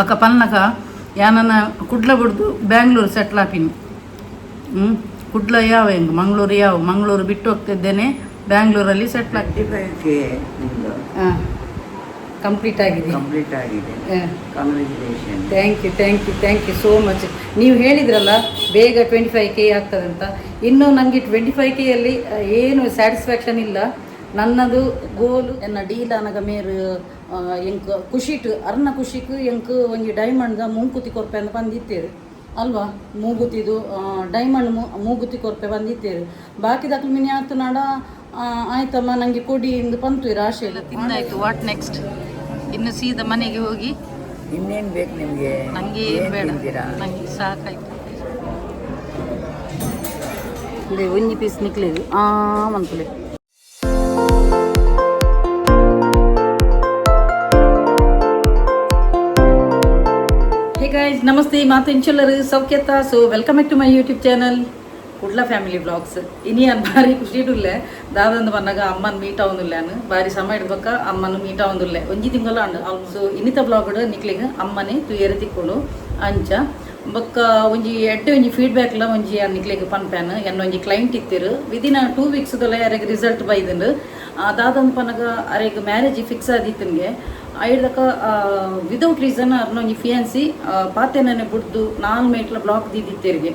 ಬಕ ಪನ್ನಗ ಯಾನನ ಕುಡ್ಲ ಬುಡ್ದು ಬ್ಯಾಂಗ್ಳೂರು ಸೆಟ್ಲ್ ಆಪಿನಿ. ಕುಡ್ಲ ಯಾವ ಹೆಂಗ್ ಮಂಗಳೂರು ಯಾವ ಮಂಗಳೂರು ಬಿಟ್ಟು ಹೋಗ್ತಿದ್ದೇನೆ, ಬ್ಯಾಂಗ್ಳೂರಲ್ಲಿ ಸೆಟ್ಲ್ ಆಗ್ತೀನಿ. 25K ನಿಮ್ಮದು. ಹಾಂ, ಕಂಪ್ಲೀಟ್ ಆಗಿದೆ. ಕಂಪ್ಲೀಟ್ ಆಗಿದೆ. Congratulation. Thank you, thank you, thank you so much. ನೀವು ಹೇಳಿದ್ರಲ್ಲ ಬೇಗ 25K ಆಗ್ತದಂತ. ಇನ್ನು ನನಗೆ 25Kಯಲ್ಲಿ ಏನು ಸ್ಯಾಟಿಸ್ಫ್ಯಾಕ್ಷನ್ ಇಲ್ಲ. ನನ್ನದು ಗೋಲು ಎನ್ನ ಡೀಲ್ ಅನಗ ಮೇರು ಎಂಕ್ ಖುಷಿಟ್ ಅರ್ನ ಖುಷಿಕ್ ಎಂಕ್ ಒಂಜಿ ಡೈಮಂಡ್ದ ಮೂಂಕುತಿ ಕೊರ್ಪೆ ಅಂತ ಬಂದಿತ್ತೇರು ಅಲ್ವಾ? ಮೂಗುತಿದು ಡೈಮಂಡ್ ಮೂಗುತಿ ಕೊರ್ಪೆ ಬಂದಿತ್ತೇರು. ಬಾಕಿದಕ್ಲು ಮಿನಿ ಆತು ನಾಡ ಆಯ್ತಮ್ಮ ನನಗೆ ಕೊಡಿ ಇಂದು ಪಂತು ಆಶೆ ತಿಂದಾಯ್ತು. What next? ಇನ್ನು ಸೀದಾ ಮನೆಗೆ ಹೋಗಿ. ಇನ್ನೇನು ಬೇಕು ನಿಮಗೆ? ನಂಗೆ ಏನು ಏನ್ ಬೇಡ. ತಿಂತೀರಾ? ನಂಗೆ ಸಾಕಾಯ್ತು. ಇದೆ ಒಂಜಿ ಪೀಸ್ ನಿಕ್ಲೇದು ಆ ಮನ್ಪುಲೆ. Hey guys, namaste. ಮಾತು ಇಂಚಲ್ಲರು ಸೌಖ್ಯತ? So welcome back to my YouTube channel, Kudla family blogs. ಇನಿ ಅನ್ ಭಾರಿ ಖುಷಿ ಇಡುಲ್ಲೆ. ದಾದಂದು ಬನ್ನಾಗ ಅಮ್ಮನ ಮೀಟ್ ಆವೊಂದುಲ್ಲೆ. ಅನ್ ಬಾರಿ ಸಮಯ ಇಡ್ಬೇಕ ಅಮ್ಮನ ಮೀಟ್ ಆವೊಂದುಲ್ಲೆ. ಒಂಜಿ ತಿಂಗಳ ಅಂಡ್. ಸೊ ಇನ್ನಿತ ಬ್ಲಾಗ್ ನಿಕ್ಲೆಗ್ ಅಮ್ಮನೆ ತುಯರೆ ತಿಕ್ಕೊಂಡು. ಅಂಚ ಬೊಕ್ಕ ಒಂಜಿ ಎಡ್ಡೆ ಒಂಜಿ ಫೀಡ್ಬ್ಯಾಕ್ಲ ಒಂಜಿ ನಿಕ್ಲೆಗ್ ಪನ್ಪ್ಯಾನ್. ಎನ್ನ ಒಂಜಿ ಕ್ಲೈಂಟ್ ಇತ್ತಿರು, ವಿದಿನ್ 2 ವೀಕ್ಸ್ ದೊಲ ಯಾರಿಗೆ ರಿಸಲ್ಟ್ ಬೈದುಂಡು. ದಾದಂದು ಪನಗ ಅರೆಗ್ ಮ್ಯಾರೇಜ್ ಫಿಕ್ಸ್ ಆದಿತ್ತನ್ಗೆ. ಐಡ್ದಕ ವಿದೌಟ್ ರೀಸನ್ ಅರ್ನ ಒಂಜಿ ಫಿಯಾನ್ಸಿ ಪಾತೆನನೆ ಬುಡ್ದು ನಾಲ್ ಮೇಟ್ಲ ಬ್ಲಾಕ್ ದೀದಿತ್ತೇರಿಗೆ.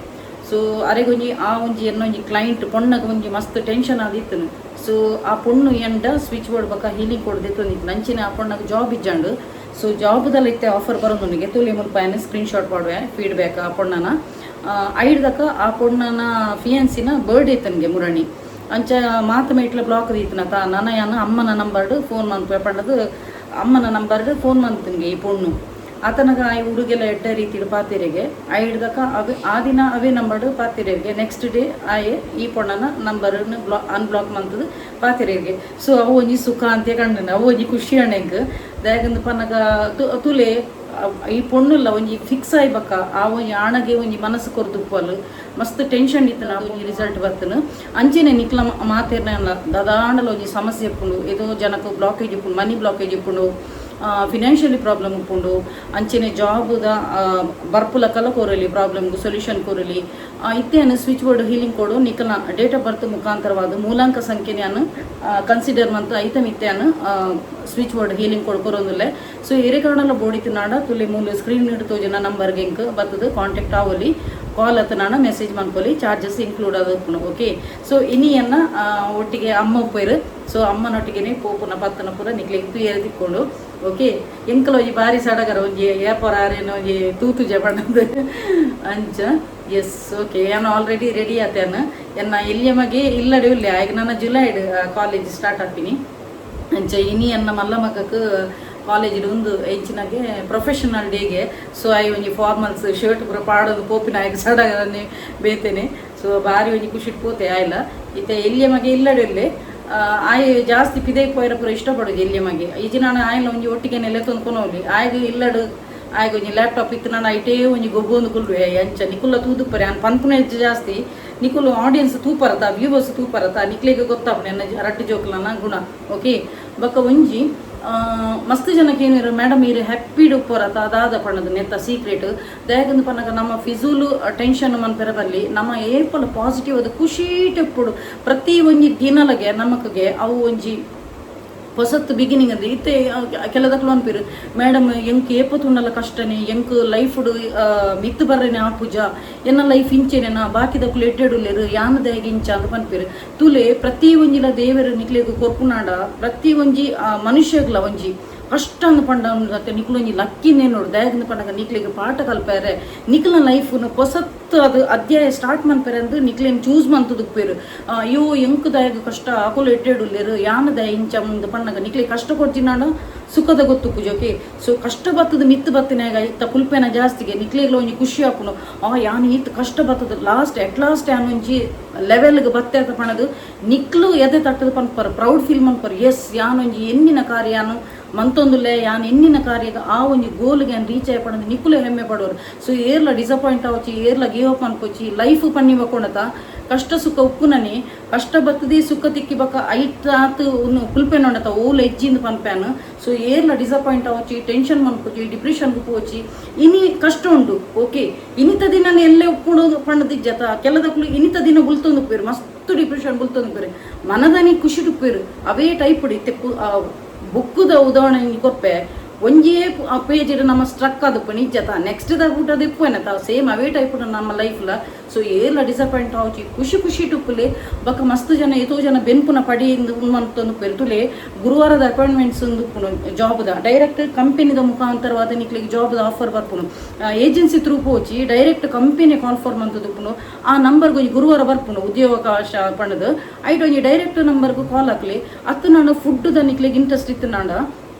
ಸೊ ಅರೆಗೊಂಜಿ ಆ ಒಂಜಿ ಎನ್ನೊಂಜಿ ಕ್ಲೈಂಟ್ ಪೊಣ್ಣಗ ಒಂಜಿ ಮಸ್ತ್ ಟೆನ್ಷನ್ ಆದಿತ್ತನು. ಸೊ ಆ ಪೊಣ್ಣು ಎಂಡ ಸ್ವಿಚ್ ಬೋರ್ಡ್ ಬಕ್ಕ ಹೀಲಿಂಗ್ ಕೊಡ್ದಿತ್ತು. ನಂಚಿನ ಆ ಪೊಣ್ಣಗೆ ಜಾಬ್ ಇಜ್ಜಾಂಡು. ಸೊ ಜಾಬ್ದಲ್ಲಿ ಇತ್ತೆ ಆಫರ್ ಬರೋದು ತುಲಿ ಮುಲ್ಪಾಯನ ಸ್ಕ್ರೀನ್ ಶಾಟ್ ಮಾಡುವೆ ಫೀಡ್ಬ್ಯಾಕ್ ಆ ಪೊಣ್ಣನ. ಐಡ್ದಕ ಆ ಪೊಣ್ಣನ ಫಿಯನ್ಸಿನ ಬರ್ಡೇ ತನಗೆ ಮುರಣಿ. ಅಂಚ ಮಾತು ಮೇಟ್ಲ ಬ್ಲಾಕ್ ದೀತನ ತಾ ನನ ಯಾನ ಅಮ್ಮನ ನಂಬರ್ಡ್ ಫೋನ್ ಮನ್ಪೆ ಪಂಡದು ಅಮ್ಮನ ನಂಬರ್ಡ್ ಫೋನ್ ಮಂತನಿಗೆ ಈ ಪೊಣ್ಣು. ಆತನಗ ಆ ಹುಡುಗೆಲ್ಲ ಎಡ್ಡ ರೀತಿಡು ಪಾತಿರೆಗೆ. ಐಡ್ದಕ ಅವೆ ಆ ದಿನ ಅವೇ ನಂಬರ್ಡ್ ಪಾತಿರೆಗೆ. ನೆಕ್ಸ್ಟ್ ಡೇ ಆಯೆ ಈ ಪೊಣ್ಣನ ನಂಬರ್ ಬ್ಲಾ ಅನ್ಬ್ಲಾಕ್ ಮಂತದು ಪಾತಿರೆಗೆ. ಸೊ ಅವು ಒಂಜಿ ಸುಖ ಅಂತ ಕಂಡನ, ಅವು ಒಂಜಿ ಖುಷಿ ಅಣೆಂಗ್. ದಾಯಗಂದು ಪನ್ನಗ ತುಲೆ ಈ ಪೊಣ್ಣುಲ್ಲ ಒಂಜಿ ಫಿಕ್ಸ್ ಆಯ್ಬಕ್ಕ ಆ ಒಂಜಿ ಆಣಗೆ ಒಂಜಿ ಮನಸ್ಸು ಕೊರ್ದುಪ್ಪಲು ಮಸ್ತ್ ಟೆನ್ಷನ್ ಇತ್ತು. ನಾ ಒಂಜಿ ರಿಸಲ್ಟ್ ಬರ್ತನು. ಅಂಚೆನೆ ನಿಕ್ಲ ಮಾತೇರ್ನ ದಾದಾಂಡಲ ಒಂಜಿ ಸಮಸ್ಯೆ ಇಪ್ಪುಂಡು, ಏದೋ ಜನಕ್ಕೆ ಬ್ಲಾಕೇಜ್ ಇಪ್ಪುಂಡು, ಮನಿ ಬ್ಲಾಕೇಜ್ ಇಪ್ಪುಂಡು, ಫಿನಾನ್ಷಿಯಲಿ ಪ್ರಾಬ್ಲಮ್ ಉಪ್ಪುಂಡು, ಅಂಚೆನೆ ಜಾಬುದ ಬರ್ಪುಲಕಲ ಕೋರಲಿ, ಪ್ರಾಬ್ಲಮ್ಗೆ ಸೊಲ್ಯೂಷನ್ ಕೋರಲಿ, ಇತ್ತೇನು ಸ್ವಿಚ್ ಬೋರ್ಡ್ ಹೀಲಿಂಗ್ ಕೊಡು. ನಿಕಲ ಡೇಟ್ ಆಫ್ ಬರ್ತ್ ಮುಖಾಂತರವಾದ ಮೂಲಾಂಕ ಸಂಖ್ಯೆಯನ್ನು ಕನ್ಸಿಡರ್ ಮಂತ್ ಐತಮ್ ಇತ್ತೇನು ಸ್ವಿಚ್ ಬೋರ್ಡ್ ಹೀಲಿಂಗ್ ಕೊಡು ಕೊರೊಂದುಲ್ಲೆ. ಸೊ ಏರೆ ಕಾರಣಲ ಬೋಡಿತು ನಾಡ ತುಲಿ ಮೂಲು ಸ್ಕ್ರೀನ್ ತೋಜನ ನಂಬರ್ಗೆ ಎಂಕ್ ಬರ್ತದೆ, ಕಾಂಟ್ಯಾಕ್ಟ್ ಆವಲಿ. ಕಾಲ್ ಅತ್ತ ನಾಡ ಮೆಸೇಜ್ ಮನ್ಕೊಲಿ. ಚಾರ್ಜಸ್ ಇನ್ಕ್ಲೂಡ್ ಆದ. ಓಕೆ, ಸೊ ಇನಿಯನ್ನ ಒಟ್ಟಿಗೆ ಅಮ್ಮ ಉಪ್ಪೇರು. ಸೊ ಅಮ್ಮನೊಟ್ಟಿಗೆನೆ ಪೋಪುನ ಪತ್ತನ ಪೂರ ನಿಕ್ಲೆಗ್ ತುಯರೆ ತಿಕ್ಕೊಂಡು. ಓಕೆ, ಎಂಕಲ ಒಂಜಿ ಬಾರಿ ಸಡಗರ ಒಂಜಿ ಏಪೊರ ಆರೇನ ಒಂಜಿ ತೂತು ಜಪಣದ ಅಂಚ. ಎಸ್, ಓಕೆ, ನಾನು ಆಲ್ರೆಡಿ ರೆಡಿ ಆತೇನ. ಎನ್ನ ಎಲ್ಲಿಯ ಮಗೆ ಇಲ್ಲಡೆ ಉಲ್ಲೆ. ಆಗ ನನ್ನ ಜುಲೈಡ್ ಕಾಲೇಜ್ ಸ್ಟಾರ್ಟ್ ಆಗ್ತೀನಿ. ಅಂಚ ಇನಿ ಎನ್ನ ಮಲ್ಲ ಮಗಕ್ಕೆ ಕಾಲೇಜ್ ಒಂದು ಎಂಚಿನಾಗೆ ಪ್ರೊಫೆಷನಲ್ ಡೇಗೆ. ಸೊ I ಒಂಜಿ ಫಾರ್ಮಲ್ಸ್ ಶರ್ಟ್ ಪೂರ ಪಾಡೋದು ಪೋಪಿನ ಆಯ್ಕೆ ಸಡಗರನೆ ಬೇತೇನೆ. ಸೊ ಬಾರಿ ಒಂಜಿ ಖುಷಿಟ್ ಪೋತೆ ಆಯ್ಲ. ಇತ್ತೆ ಎಲ್ಲಿಯ ಮಗೆ ಇಲ್ಲಡೆ ಉಲ್ಲೆ. ಆಯ್ ಜಾಸ್ತಿ ಪಿದೈ ಪೋಯರ ಪೂರ ಇಷ್ಟಪಡೋದು ಎಲ್ಲಿಯ ಮಗೆ. ಈಜಿ ನಾನು ಆಯ್ಲ ಒಂಜಿ ಒಟ್ಟಿಗೆ ನೆಲೆತೊಂದು ಕೊನೋಲಿ. ಆಯ್ಗ ಇಲ್ಲಡು ಆಯ್ಗ ಒಂಜಿ ಲ್ಯಾಪ್ಟಾಪ್ ಇತ್ತು, ನಾನು ಐಟೇ ಒಂಜಿ ಗೊಬ್ಬೊಂದು ಕುಲ್ವೆ. ಅಂಚ ನಿಕುಲ್ಲ ತೂದುಪ್ಪರೆ ಅನ್ ಪನ್ಪುನ ಹೆಚ್ಚು ಜಾಸ್ತಿ ನಿಕುಲು ಆಡಿಯನ್ಸ್ ತೂಪರತ, ವ್ಯೂವರ್ಸ್ ತೂಪರತ, ನಿಕ್ಲೆಗ್ ಗೊತ್ತಾಪುನ ಎನ್ನ ರಡ್ಡು ಜೋಕುಲನ ಗುಣ. ಓಕೆ, ಬೊಕ್ಕ ಒಂಜಿ ಮಸ್ತ್ ಜನಕ್ಕೆ ಏನಿರು ಮೇಡಮ್ ಈರು ಹ್ಯಾಪಿ ಉಪ್ಪರತ ಅದಾದ ಪಣ್ಣದು ನೆತ್ತ ಸೀಕ್ರೆಟ್? ದಯಗಂದು ಪನ್ನಗ ನಮ್ಮ ಫಿಜೂಲು ಟೆನ್ಷನ್ ಮನ್ಪೆರ ಬಲ್ಲಿ. ನಮ್ಮ ಏಪಲ ಪಾಸಿಟಿವ್ ಅದು ಖುಷಿ ಟೆಪ್ಪುಡು. ಪ್ರತಿ ಒಂಜಿ ದಿನಲಗೆ ನಮಕ್ಗೆ ಅವು ಒಂಜಿ ಹೊಸತ್ತು ಬಿಗಿನಿಂಗ್ ಅಂದ್ರೆ. ಇತ್ತೆ ಕೆಲದಕ್ಲು ಅನ್ಪಿರು, ಮೇಡಮ್ ಎಂಕ್ ಏಪ ತುಂಡಲ ಕಷ್ಟನೇ, ಎಂಕ್ ಲೈಫ್ಡ್ ಮಿತ್ತು ಬರ್ರೇನೆ ಆಪುಜ, ಎನ್ನ ಲೈಫ್ ಇಂಚೆನೆ, ಬಾಕಿದಕ್ಲು ಎಡ್ಡೆಡುಲ್ಲೆರು, ಯಾನದಾಗ ಇಂಚ ಅಂತ ಪನ್ಪಿರು. ತುಲೆ, ಪ್ರತಿ ಒಂಜಿಲ ದೇವರು ನಿಕ್ಲೆಗ್ ಕೊರ್ಪುನಾಡ ಪ್ರತಿ ಒಂಜಿ ಮನುಷ್ಯಗ್ಲ ಒಂಜಿ ಕಷ್ಟ ಅಂದ್ ಪಂಡ ನಿಕ್ಲು ಒಂಜಿ ಲಕ್ಕಿನೇ ನೋಡು. ದಯಗಂದು ಪಂಡಗ ನಿಕ್ಲೆಗ್ ಪಾಠ ಕಲ್ಪಾರೆ, ನಿಕ್ಲ ಲೈಫ್ನು ಪೊಸತ್ತು ಅದು ಅಧ್ಯಾಯ ಸ್ಟಾರ್ಟ್ ಮನ್ಪೆರೆ ಅಂದ್ ನಿಕ್ಲೆನ್ ಚೂಸ್ ಮಂತುದುಪ್ಪೇರು. ಅಯ್ಯೋ ಎಂಕ್ ದಾಯಗ ಕಷ್ಟ, ಅಕುಲು ಎಡ್ಡೆಡುಲ್ಲೆರು, ಯಾನ ದಯ ಇಂಚ ಮುಂದೆ ಪಣ್ಣಗ ನಿಕ್ಲೆ ಕಷ್ಟ ಕೊಡ್ತಿನಾಡ ಸುಖದ ಗೊತ್ತು ಪೂಜೆ. ಸೊ ಕಷ್ಟ ಬತ್ತದ ಮಿತ್ತು ಬತ್ತಿನಾಗ ಇತ್ತ ಪುಲ್ಪೆನ ಜಾಸ್ತಿಗೆ ನಿಕ್ಲೆಗ್ಲ ಒಂಜಿ ಖುಷಿ ಆಪುಂಡು. ಆ ಯಾನ್ ಈತ್ ಕಷ್ಟ ಬತ್ತದ ಲಾಸ್ಟ್ ಎಟ್ ಲಾಸ್ಟ್ ಯಾನ್ ಒಂಜಿ ಲೆವೆಲ್ಗೆ ಬತ್ತೆ ಅಂತ ಪಣದು ನಿಕ್ಲು ಎದೆ ತಟ್ಟದ ಪನ್ಪರ್, ಪ್ರೌಡ್ ಫೀಲ್ ಮನ್ಪರ್. ಎಸ್, ಯಾನ್ ಒಂಜಿ ಎನ್ನಿನ ಕಾರ್ಯಾನು ಮಂತೊಂದುಲ್ಲೆ ಯಾನ್ ಎನ್ನಿನ ಕಾರ್ಯಗ ಆ ಒಂಜಿ ಗೋಲ್ಗೆ ಯಾನ್ ರೀಚ್ ಆಯ್ಪಡಂದು ನಿಕುಲೆ ಹೆಮ್ಮೆ ಪಡೋರು. ಸೊ ಏರ್ಲ ಡಿಸಪಾಯಿಂಟ್ ಆವಚ್ಚಿ, ಏರ್ಲ ಗಿವ್ ಅಪ್ ಅನ್ಕೊಚ್ಚಿ. ಲೈಫ್ ಪನ್ನಿ ಬಕೊಂಡತ ಕಷ್ಟ ಸುಖ ಉಪ್ಪುನನಿ. ಕಷ್ಟ ಬತ್ತದಿ ಸುಖ ತಿಕ್ಕಿ ಬಕ್ಕ ಐತಾತ್ ಕುಲ್ಪೆನೊಂಡತ ಓಲ್ ಎಜ್ಜಿಂದ ಪನ್ಪ್ಯಾನ್. ಸೊ ಏರ್ಲ ಡಿಸಪಾಯಿಂಟ್ ಆವಚ್ಚಿ, ಟೆನ್ಷನ್ ಮನ್ಪೊಚ್ಚಿ, ಡಿಪ್ರೆಷನ್ ಪೋಚಿ. ಇನಿ ಕಷ್ಟ ಉಂಡು, ಓಕೆ. ಇನಿತ ದಿನ ಎಲ್ಲೆ ಉಪ್ಪುಡು ಪಂಡದಿಜ್ಜತ. ಕೆಲದಕ್ಲು ಇನಿತ ದಿನ ಬುಲ್ತೊಂದು ಪೇರು, ಮಸ್ತ್ ಡಿಪ್ರೆಷನ್ ಬುಲ್ತೊಂದು ಪೇರು, ಮನದನಿ ಖುಷಿ ಪೇರು. ಅವೇ ಟೈಪ್ ಇತ್ತೆ ಬುಕ್ಕುದ ಉದಾಹರಣೆ ಕೊರ್ಪೆ. ಒಂಜೇ ಪೇಜ್ ನಮ್ಮ ಸ್ಟ್ರಕ್ ಆದಪ್ಪ ನಿಜತ, ನೆಕ್ಸ್ಟ್ ದ ಊಟದ ಇಪ್ಪುವೆನತ. ಸೇಮ್ ಅವೇ ಟೈಪ್ ನಮ್ಮ ಲೈಫ್ಲ. ಸೊ ಏರ್ಲ ಡಿಸಪಾಯಿಂಟ್ ಆವಚಿ, ಖುಷಿ ಖುಷಿ ಟುಪ್ಪುಲೆ. ಬೊಕ್ಕ ಮಸ್ತ್ ಜನ, ಏತೋ ಜನ ಬೆನ್ಪುನ ಪಡಿ ಮಂತೊಂದು ಪೆರ್ತುಲೆ. ಗುರುವಾರದ ಅಪಾಯಿಂಟ್ಮೆಂಟ್ಸ್ ಉಪ್ಪುನು ಜಾಬ್ದ. ಡೈರೆಕ್ಟ್ ಕಂಪನಿದ ಮುಖಾಂತರವಾದ ನಿಕ್ಲಿಗೆ ಜಾಬ್ದ ಆಫರ್ ಬರ್ಪುನು. ಏಜೆನ್ಸಿ ಥ್ರೂ ಪೋಚಿ, ಡೈರೆಕ್ಟ್ ಕಂಪನಿ ಕಾನ್ಫರ್ಮ್ ಅಂತ ಉಪ್ಪುನು. ಆ ನಂಬರ್ಗೆ ಒಂಜಿ ಗುರುವಾರ ಬರ್ಪುನು ಉದ್ಯೋಗಾವಕಾಶ ಪಂಡದು. ಐಟ್ ಒಂಜಿ ಡೈರೆಕ್ಟ್ ನಂಬರ್ಗೆ ಕಾಲ್ ಹಾಕ್ಲಿ. ಅತ್ತು ನಾನು ಫುಡ್ the ನಿಕ್ಲಿಗೆ ಇಂಟ್ರೆಸ್ಟ್ ಇತ್ತು ನಾಂಡ,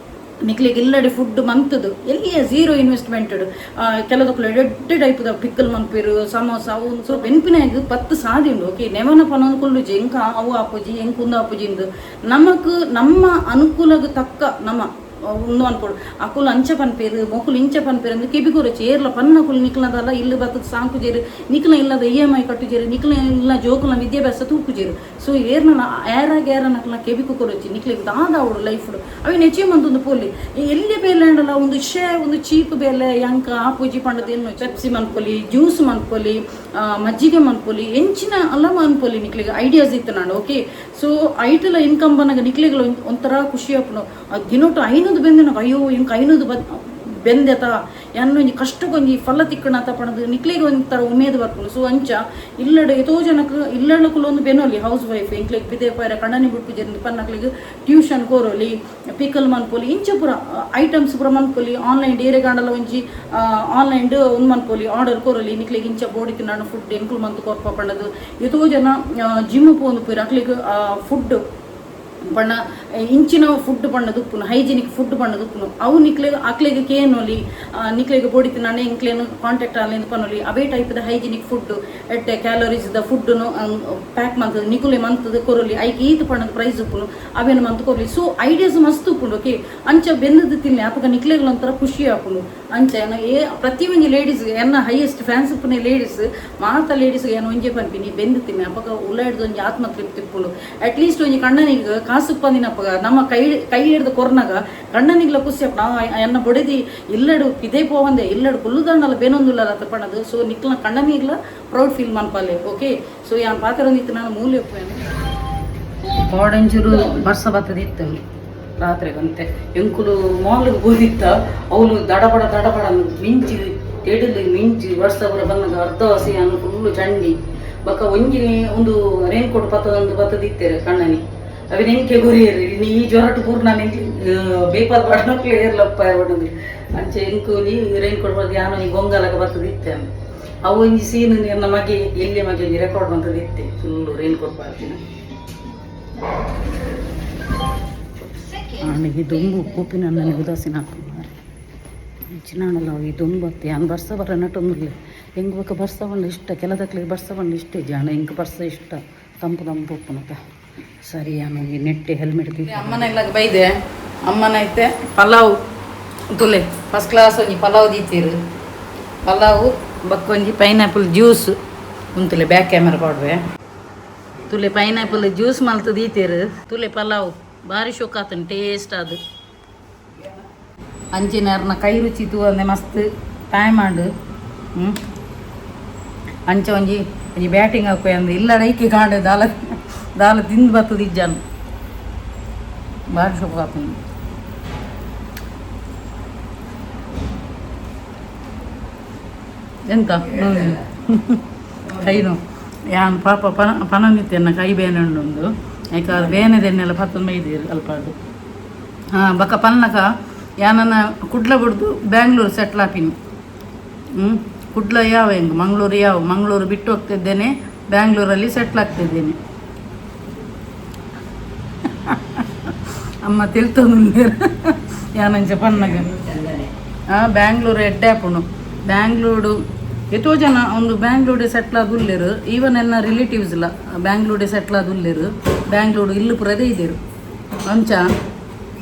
ನಿಕ್ಲಿಗೆ ಇಲ್ಲಡೆ ಫುಡ್ ಮಂತದು ಎಲ್ಲಿಯ ಝೀರೋ ಇನ್ವೆಸ್ಟ್ಮೆಂಟ್. ಕೆಲದಕ್ಲು ಎಡ್ಡೆ ಟೈಪ್ದ ಪಿಕ್ಕಲ್ ಮನ್ಪೇರು, ಸಮೋಸ ಅವು. ಸೊ ಬೆನ್ಪಿನಾಗ 10 ಸಾದಿ ಉಂಡು, ಓಕೆ. ನೆವನ ಪನೊಂದು ಕುಲ್ಲುಜಿ, ಎಂಕ ಅವು ಆಪುಜಿ, ಎಂಕ್ ಉಂದು ಆಪುಜಿ ಇಂದು. ನಮಕ್ ನಮ್ಮ ಅನುಕೂಲಗ್ ತಕ್ಕ ನಮ್ಮ ಉಂದು ಅನ್ಕೊಡು. ಅಕುಲು ಅಂಚ ಪನ್ಪೇರು, ಮೊಕುಲು ಇಂಚ ಪನ್ಪೇರು ಅಂದ್ ಕೆಬಿ ಕೊರಚಿ. ಏರ್ಲ ಪನ್ನಕುಲು ನಿಕ್ಲದಲ್ಲ ಇಲ್ಲು ಬತ್ತದ ಸಾಂಕುಜೇರು, ನಿಕ್ಲ ಇಲ್ಲದ ಇಎಂಐ ಕಟ್ಟುಜೇರು, ನಿಕ್ಲ ಇಲ್ಲ ಜೋಕುಲ ವಿದ್ಯಾಭ್ಯಾಸ ತೂಕುಜೇರು. ಸೊ ಏರ್ನ ಏರಾಗ ಏರನಕ್ಲ ಕೆಬಿ ಕೊರಚಿ. ನಿಕ್ಲಿಗೆ ದಾದ ಅವಡು ಲೈಫ್ ಅವಿನ ಹೆಚ್ಚಿ ಮಂತೊಂದು ಪೋಲಿ. ಎಲ್ಲಿ ಬೇಲೆ ಅಂಡಲ ಒಂದು ಶೇ ಒಂದು ಚೀಪ್ ಬೇಲೆ ಎಂಕ ಆಪುಜಿ ಪಂಡದ ಏನು ಪೆಪ್ಸಿ ಮನ್ಪೊಲಿ, ಜ್ಯೂಸ್ ಮನ್ಪೊಲಿ, ಮಜ್ಜಿಗೆ ಮನ್ಪೊಲಿ, ಎಂಚಿನ ಅಲ್ಲ ಮನ್ಪೊಲಿ. ನಿಕ್ಲಿಗೆ ಐಡಿಯಾಸ್ ಇತ್ತು ನಾನು, ಓಕೆ. ಸೊ ಐಟಲ ಇನ್ಕಮ್ ಬಂದಾಗ ನಿಕ್ಲಿಗೆ ಒಂಥರ ಖುಷಿ ಆಪುನು. ದಿನೊಟ್ಟು 500 ಬೆಂದಿನ, ಅಯ್ಯೋ ಎಂಕ್ 500 ಬೆಂದೆತ, ಎನ್ನೊಂಜಿ ಕಷ್ಟಕ್ಕೊಂಜಿ ಫಲ ತಿಕ್ಕಣತ ಪಣದು ನಿಕ್ಲಿಗೆ ಒಂಥರ ಉಮೇದು ಬರ್ಪುಂಡು. ಸೊ ಅಂಚ ಇಲ್ಲಡೆ ಏತೋ ಜನಕ್ಕೆ ಇಲ್ಲಡಕುಲು ಒಂದು ಬೆನೊಲಿ. ಹೌಸ್ ವೈಫ್ ಎಂಕ್ಲೆಗ್ ಪಿದೆ ಪೋಯರ ಕಣ್ಣನಿ ಬುಡ್ಪುಜೆರ್ ಪನ್ನಕ್ಲಿಗೆ ಟ್ಯೂಷನ್ ಕೋರೊಲಿ, ಪಿಕಲ್ ಮನ್ಪೊಲಿ, ಇಂಚ ಪೂರ ಐಟಮ್ಸ್ ಪೂರ ಮನ್ಪೊಲಿ. ಆನ್ಲೈನ್ ಡೇರೆ ಗಾಂಡಲ ಒಂಜಿ ಆನ್ಲೈನ್ ಉಂದು ಮನ್ಪೊಲಿ, ಆರ್ಡರ್ ಕೊರೊಲಿ. ನಿಕ್ಲೆಗ್ ಇಂಚ ಬೋಡಿ ತಿನ್ನಣ ಫುಡ್ ಎಂಕುಲು ಮಂತ್ ಕೊರ್ಪ ಪಂಡದು. ಏತೋ ಜನ ಜಿಮ್ ಪೋಂದು ಪೋಯಿರ್. ಅಕ್ಲೆಗ್ ಫುಡ್ ಪಂಡ ಇಂಚಿನ ಫುಡ್ ಪಂಡದು ಉಪ್ಪುನು, ಹೈಜಿನಿಕ್ ಫುಡ್ ಪಂಡದು ಉಪ್ಪುನು. ಅವು ನಿಕ್ಲೆಗ್ ಅಕ್ಲೆಗ್ ಕೇನೊಲಿ, ನಿಕ್ಲೆಗ್ ಬೋಡಿ ತಿನ್ನಣೆ ಎಂಕ್ಲೇನು ಕಾಂಟ್ಯಾಕ್ಟ್ ಆನ್ಲೈನ್ ಪನೊಲಿ. ಅವೇ ಟೈಪ್ದ ಹೈಜಿನಿಕ್ ಫುಡ್, ಎಡ್ಡೆ ಕ್ಯಾಲೋರೀಸ್ ದ ಫುಡ್ನು ಪ್ಯಾಕ್ ಮಂತದ ನಿಕುಲೆ ಮಂತದ ಕೊರೊಲಿ. ಐಕ್ ಈತ್ ಪಂಡದ ಪ್ರೈಸ್ ಉಪ್ಪುನು, ಅವೇನು ಮಂತ್ ಕೊರೊಲಿ. ಸೊ ಐಡಿಯಾಸ್ ಮಸ್ತ್ ಉಪ್ಪುಂಡು, ಓಕೆ. ಅಂಚ ಬೆಂದದ ತಿನ್ನಿ, ಅಪಗ ನಿಕ್ಲೆಗ್ ಒಂಥರ ಖುಷಿ ಆಪುಂಡು. ಅಂಚ ಏ ಪ್ರತಿ ಒಂಜಿ ಲೇಡೀಸ್, ಎನ್ನ ಹೈಯೆಸ್ಟ್ ಫ್ಯಾನ್ಸ್ ಉಪ್ಪುನೆ ಲೇಡೀಸ್, ಮಾತ ಲೇಡೀಸ್ ಏನು ಒಂಜೆ ಪನ್ಪಿನಿ, ಬೆಂದು ತಿನ್ನಿ. ಅಪಗ ಉಳ್ಳಾಡ್ದು ಒಂಜಿ ಆತ್ಮ ತೃಪ್ತಿ ಉಪ್ಪುಂಡು. ಅಟ್ಲೀಸ್ಟ್ ಒಂಜಿ ಕಣ್ಣನಿಗೆ ಕಾಸು ಉಪ್ಪಂದಿನಪ್ಪಗ ನಮ್ಮ ಕೈ ಕೈ ಹಿಡ್ದು ಕೊರ್ನಾಗ ಕಣ್ಣನಿಗ್ಲ ಖುಷಿ ಅಪ್ಪ. ನಾವು ಎನ್ನ ಬೊಡೆದಿ ಇಲ್ಲಡು ಇದೇ ಪೋವಂದೆ ಇಲ್ಲಡು ಕುಲ್ಲುದಾಂಡಲ ಬೇನೊಂದುಲ್ಲ ಪಣದು. ಸೊ ನಿಕ್ಲ ಕಣ್ಣನಿಗ್ಲ ಪ್ರೌಡ್ ಫೀಲ್ ಮನ್ಪಾಲೆ, ಓಕೆ. ಸೊ ಯಾನ್ ಪಾತೆರೊಂದಿತ್ತು ನಾನು ಮೂಲೆ ಉಪ್ಪೇನು. ಪಾಡಂಚೂರು ಬರ್ಸ ಬತ್ತದಿತ್ತು ರಾತ್ರಿಗಂತೆ. ಎಂಕುಲು ಮಾಲ್ಗೆ ಬೋದಿತ್ತ, ಅವಳು ದಡಬಡ ದಡಬಡ ಮಿಂಚಿ ತೆಡಿಲು ಮಿಂಚಿ ವರ್ಷ ಪೂರ ಬಂದಾಗ ಅರ್ಧ ಹಸಿ ಅನ್ನು ಫುಲ್ಲು ಚಂಡಿ. ಬೊಕ್ಕ ಒಂಜಿ ಒಂದು ರೇನ್ ಕೋಟ್ ಪತ್ತದೊಂದು ಬತ್ತದಿತ್ತೇರು ಕಣ್ಣನಿ. ಅవి ನೆಂಕೆ ಗುರಿಯರು ಈ ಜ್ವರಟು ಪೂರ್ಣ ನೆಂಕೆ ಬೇಪಾದ ಪಾಡನಕ್ಲೆ ಏರ್ಲಪ್ಪ ಬಣ್ಣದು. ಅಂಚೆ ಎಂಕುಲಿ ರೇನ್ ಕೋಟ್ ಬರ್ತದೆ. ಯಾನು ಈ ಗೊಂಗಲಗ ಬತ್ತದಿತ್ತೆ. ಅವು ಒಂಜಿ ಸೀನ್ ಎನ್ನ ಮಗೆ ಎಲ್ಲಿ ಮಗೆ ಒಂಜಿ ರೆಕಾರ್ಡ್ ಬಂತದಿತ್ತೆ ಫುಲ್ಲು ರೇನ್ ಕೋಟ್ ಪಾಡ್ದಿನ. ಈ ದೊಂಬು ಕೂಪಿನ ನನಗೆ ಉದಾಸೀನ ಹಾಕೊಂಡು ಚಿನ್ನಾಣಲ್ಲ. ಈ ದೊಂಬು ಅತ್ತೆ ಯಾನ್ ಬರ್ಸ ಬರ ನಟೊಂದುಲ್ಲೆ. ಎಂಕ್ ಬೊಕ ಬರ್ಸ ಪಂಡ ಇಷ್ಟ, ಕೆಲದಕ್ಲೆಗ್ ಬರ್ಸ ಪಂಡ ಇಷ್ಟ ಜಾಣ. ಎಂಕ್ ಬರ್ಸ ಇಷ್ಟ, ತಂಪು ತಂಪು ಉಪ್ಪುನತ. ಸರಿ, ಯಾನು ಈ ನೆಟ್ಟೆ ಹೆಲ್ಮೆಟ್. ಅಮ್ಮನ ಇಲ್ಲ ಬೈದೆ. ಅಮ್ಮನ ಐತೆ ಪಲಾವ್ ತುಲೆ, ಫಸ್ಟ್ ಕ್ಲಾಸ್ ಒಂಜಿ ಪಲಾವ್ ದೀತೀರು. ಪಲಾವು ಬೊಕ್ಕ ಒಂಜಿ ಪೈನಾಪಲ್ ಜ್ಯೂಸ್ ಉಂತುಲೆ. ಬ್ಯಾಕ್ ಕ್ಯಾಮರಾ ಪಾಡ್ವೆ. ತುಲೆ ಪೈನಾಪಲ್ ಜ್ಯೂಸ್ ಮಲ್ತು ದೀತೀರು. ತುಲೆ ಪಲಾವ್ ಭಾರಿ ಶೋಕಾತನ್ ಟೇಸ್ಟ್ ಅದು. ಅಂಚಿನ ಕೈ ರುಚಿ ತೂವಂದೆ ಮಸ್ತ್ ಟೈಮ್ ಆಂಡು. ಅಂಚ ಒಂಜಿ ಒಂಜಿ ಬ್ಯಾಟಿಂಗ್ ಹಾಕುವೆ ಅಂದ್ ಇಲ್ಲ ಐಕೆ ಕಾಂಡೆ ದಾಲ ದಾಲ ತಿಂದು ಬತ್ತದ ಇಜ್ಜಾನು. ಭಾರಿ ಶೋಕಾತನ್. ಎಂತ ಕೈನು ಯಾನ್ ಪಾಪ ಪನ ಪನನಿತ್ತೆನ್ನ ಕೈ ಬೇನೆ ಉಂಡು. ಐಕ ಬೇನೆದೆನ್ನೆಲ್ಲ ಪತ್ತೊಂದು ಮೈದೀರು ಅಲ್ಪಾಡು. ಹಾಂ, ಬೊಕ್ಕ ಪನ್ನಕ ಯಾನನ ಕುಡ್ಲ ಬಿಡ್ದು ಬ್ಯಾಂಗ್ಳೂರು ಸೆಟ್ಲ್ ಆಪಿನಿ. ಕುಡ್ಲ ಯಾವ ಹೆಂಗೆ ಮಂಗಳೂರು ಯಾವ ಮಂಗಳೂರು ಬಿಟ್ಟು ಹೋಗ್ತಿದ್ದೇನೆ, ಬ್ಯಾಂಗ್ಳೂರಲ್ಲಿ ಸೆಟ್ಲ್ ಆಗ್ತಿದ್ದೇನೆ. ಅಮ್ಮ ತಿಳ್ತೊಂದು ಯಾನಂಚ ಪನ್ನಗ. ಬ್ಯಾಂಗ್ಳೂರು ಎಡ್ಡೆ ಆಪುಂಡು. ಬ್ಯಾಂಗ್ಳೂರು ಎತೋ ಜನ ಒಂದು ಬ್ಯಾಂಗ್ಳೂಡೆ ಸೆಟ್ಲ್ ಆದುಲ್ಲೆರು. ಈವನ್ ಎನ್ನ ರಿಲೇಟಿವ್ಸ್ ಇಲ್ಲ ಬ್ಯಾಂಗ್ಳೂಡೆ ಸೆಟ್ಲ್ ಆದುಲ್ಲೆರು. ಬ್ಯಾಂಗ್ಳೂರು ಇಲ್ಲು ಪುರದೇ ಇದ್ದೀರು. ಅಂಚ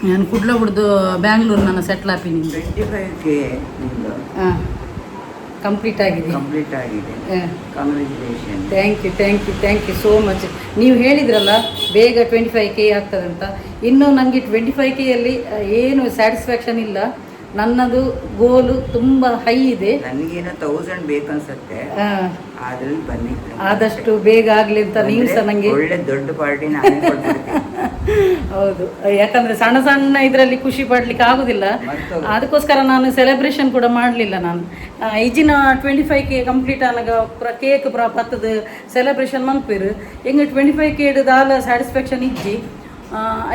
ನಾನು ಕುಡ್ಲ ಬಿಡ್ದು ಬ್ಯಾಂಗ್ಳೂರ್ ನನ್ನ ಸೆಟ್ಲ್ ಆಪಿನಿ. 25K ನಿಮ್ಮದು ಹಾಂ, ಕಂಪ್ಲೀಟ್ ಆಗಿದೆ. ಕಂಪ್ಲೀಟ್ ಆಗಿದೆ. Congratulation. Thank you, thank you, thank you so much. ನೀವು ಹೇಳಿದ್ರಲ್ಲ ಬೇಗ 25K ಆಗ್ತದಂತ. ಇನ್ನು ನನಗೆ 25ಕೆಯಲ್ಲಿ ಏನು ಸ್ಯಾಟಿಸ್ಫ್ಯಾಕ್ಷನ್ ಇಲ್ಲ. ನನ್ನದು ಗೋಲು ತುಂಬ ಹೈ ಇದೆ. ನನಗೇನೋ 1000 ಬೇಕನ್ಸತ್ತೆ. ಅದ್ರಲ್ಲಿ ಬನ್ನಿ. ಆದಷ್ಟು ಬೇಗ ಆಗಲಿ ಅಂತ ನೀವು ಸಹ ನನಗೆ ಒಳ್ಳೆ ದೊಡ್ಡ ಪಾರ್ಟಿ ನಾನೇ ಕೊಟ್ಬಿಡ್ತೀನಿ. ಹೌದು, ಯಾಕಂದ್ರೆ ಸಣ್ಣ ಸಣ್ಣ ಇದರಲ್ಲಿ ಖುಷಿ ಪಡ್ಲಿಕ್ಕೆ ಆಗುದಿಲ್ಲ. ಮರ್ತೋಗುತ್ತೆ. ಅದಕ್ಕೋಸ್ಕರ ನಾನು ಸೆಲೆಬ್ರೇಷನ್ ಕೂಡ ಮಾಡಲಿಲ್ಲ. ನಾನು ಇಜಿನ 25K complete ಆನಗ ಪೂರ ಕೇಕ್ ಪೂರ ಪತ್ತದ ಸೆಲೆಬ್ರೇಷನ್ ಮನ್ಪಿರು. ಎಂಗ್ 25K ದಾಲ ಸ್ಯಾಟಿಸ್ಫ್ಯಾಕ್ಷನ್ ಇಜ್ಜಿ.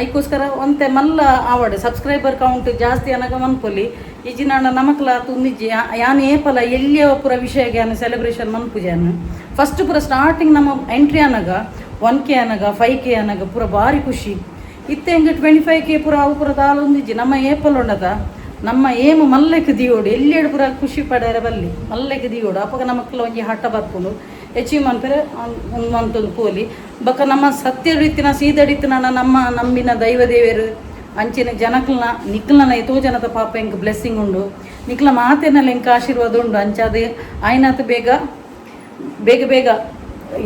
ಐಕೋಸ್ಕರ ಒಂತೆ ಮಲ್ಲ ಆವಡ್, ಸಬ್ಸ್ಕ್ರೈಬರ್ ಕೌಂಟ್ ಜಾಸ್ತಿ ಅನಗ ಮನ್ಪೊಲಿ. ಇಜ್ಜಿನಾಂಡ ನಮಕ್ಲ ತುಂದಿಜ್ಜಿ. ಯಾನ್ ಏಪಲ ಎಲ್ಲಿಯ ಪೂರ ವಿಷಯಗೆ ಯಾನ್ ಸೆಲೆಬ್ರೇಷನ್ ಮನ್ಪುಜಾನ್. ಫಸ್ಟ್ ಪೂರ ಸ್ಟಾರ್ಟಿಂಗ್ ನಮ್ಮ ಎಂಟ್ರಿ ಅನಗ, 1K ಅನಗ, 5K ಅನಗ ಪೂರ ಭಾರಿ ಖುಷಿ ಇತ್ತೆ. ಹೆಂಗೆ 25K ಪೂರ ಅವು ಪೂರ ದಾಲ ಒಂದಿಜ್ಜಿ. ನಮ್ಮ ಏಪಲ್ ಉಂಡದ ನಮ್ಮ ಏಮ ಮಲ್ಲೆಕ್ ದಿಯೋಡು. ಎಲ್ಲೆಡು ಪೂರ ಖುಷಿ ಪಡರೆ ಬಲ್ಲಿ, ಮಲ್ಲೆಕ್ ದಿಯೋಡು. ಅಪಗ ನಮಕ್ಲ ಒಂಜಿ ಹಠ ಬರ್ಪುಂಡು, ಅಚೀವ್ ಮನ್ಪೆರೆ ಮಂತೊಂದು ಪೋಲಿ. ಬೊಕ್ಕ ನಮ್ಮ ಸತ್ಯ ರೀತಿನ ಸೀದಡಿತಿನ ನಮ್ಮ ನಂಬಿನ ದೈವ ದೇವರು, ಅಂಚಿನ ಜನಕ್ಲನ ನಿಕ್ಲನ ಏತೋ ಜನದ ಪಾಪ ಎಂಕ್ ಬ್ಲೆಸ್ಸಿಂಗ್ ಉಂಡು. ನಿಕ್ಲ ಮಾತೆನಲ್ಲ ಎಂಕ್ ಆಶೀರ್ವಾದ ಉಂಡು. ಅಂಚಾದ ಆಯ್ನಾತ್ ಬೇಗ ಬೇಗ ಬೇಗ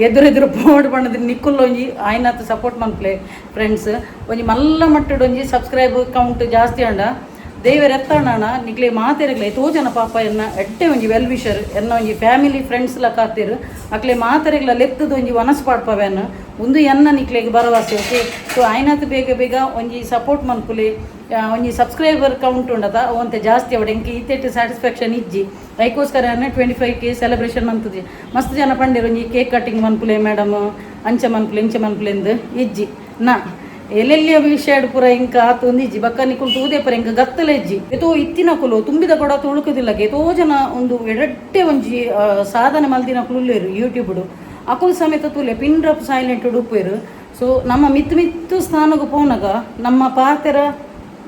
ಎದುರೆದುರು ಪೋಡು ಪಂಡದ ನಿಕ್ಕುಲ್ಲ ಒಂಜಿ ಆಯ್ನಾತ್ ಸಪೋರ್ಟ್ ಮನ್ಪ್ಲೆ ಫ್ರೆಂಡ್ಸ್. ಒಂಜಿ ಮಲ್ಲ ಮಟ್ಟಡ್ ಒಂಜಿ ಸಬ್ಸ್ಕ್ರೈಬ್ ಕೌಂಟ್ ಜಾಸ್ತಿ ಅಂಡ ದೇವೆರ್ ಎತ್ತಣ್ಣ. ನಿಕ್ಲೆ ಮಾತೆರೆಗ್ಲ ಏತೋ ಜನ ಪಾಪ ಎನ್ನ ಎಡ್ಡೆ ಒಂಜಿ ವೆಲ್ ವಿಷರ್, ಎನ್ನ ಒಂಜಿ ಫ್ಯಾಮಿಲಿ ಫ್ರೆಂಡ್ಸ್ ಲ ಕಾತಿರು. ಅಕ್ಲೆ ಮಾತೆರೆಗ್ಲ ಲೆತ್ತದ ಒಂಜಿ ವನಸ್ ಪಾಡ್ಪವೆನ್, ಉಂದು ಎನ್ನ ನಿಕ್ಲೆಗ್ ಭರವಸೆ. ಓಕೆ, ಸೊ ಆಯ್ನಾತ್ ಬೇಗ ಬೇಗ ಒಂಜಿ ಸಪೋರ್ಟ್ ಮನ್ಪುಲಿ. ಒಂಜಿ ಸಬ್ಸ್ಕ್ರೈಬರ್ ಕೌಂಟ್ ಉಂಡತ ಒಂತೆ ಜಾಸ್ತಿ ಅವಡೆ. ಎಂಕ್ ಈತೆಟ್ ಸ್ಯಾಟಿಸ್ಫ್ಯಾಕ್ಷನ್ ಇಜ್ಜಿ. ಐಕೋಸ್ಕರ 25K celebration ಮಂತುಜಿ. ಮಸ್ತ್ ಜನ ಪಂಡೆರ್, ಒಂಜಿ ಕೇಕ್ ಕಟಿಂಗ್ ಮನ್ಪುಲೆ ಮೇಡಮ್, ಅಂಚ ಮನ್ಪುಲೆ, ಇಂಚ ಮನ್ಪುಲೆ ಇಂದ್. ಇಜ್ಜಿ, ನಾ ಎಲ್ಲೆಲ್ಲಿಯ ವಿಷಯ ಪೂರ ಇಂಕ ಆತು ಒಂದಿಜ್ಜಿ. ಬಕ್ಕ ನಿಕುಲು ತೂದೆ ಪರ ಇಂಕ ಗತ್ತಲ ಇಜ್ಜಿ. ಏತೋ ಇತ್ತಿನಕುಲು ತುಂಬಿದ ಕೊಡ ತುಳುಕುದಿಲ್ಲ. ಏತೋ ಜನ ಒಂದು ಎಡಟ್ಟೆ ಒಂಜಿ ಸಾಧನೆ ಮಲ್ದಿನಕುಲು ಉಲ್ಲೇರು ಯೂಟ್ಯೂಬ್. ಅಕುಲು ಸಮೇತ ತೂಲೆ, pin drop silent ಉಡುಪೇರು. ಸೊ ನಮ್ಮ ಮಿತ್ತು ಮಿತ್ತು ಸ್ಥಾನಕ್ಕೆ ಪೋನಗ ನಮ್ಮ ಪಾತೆರ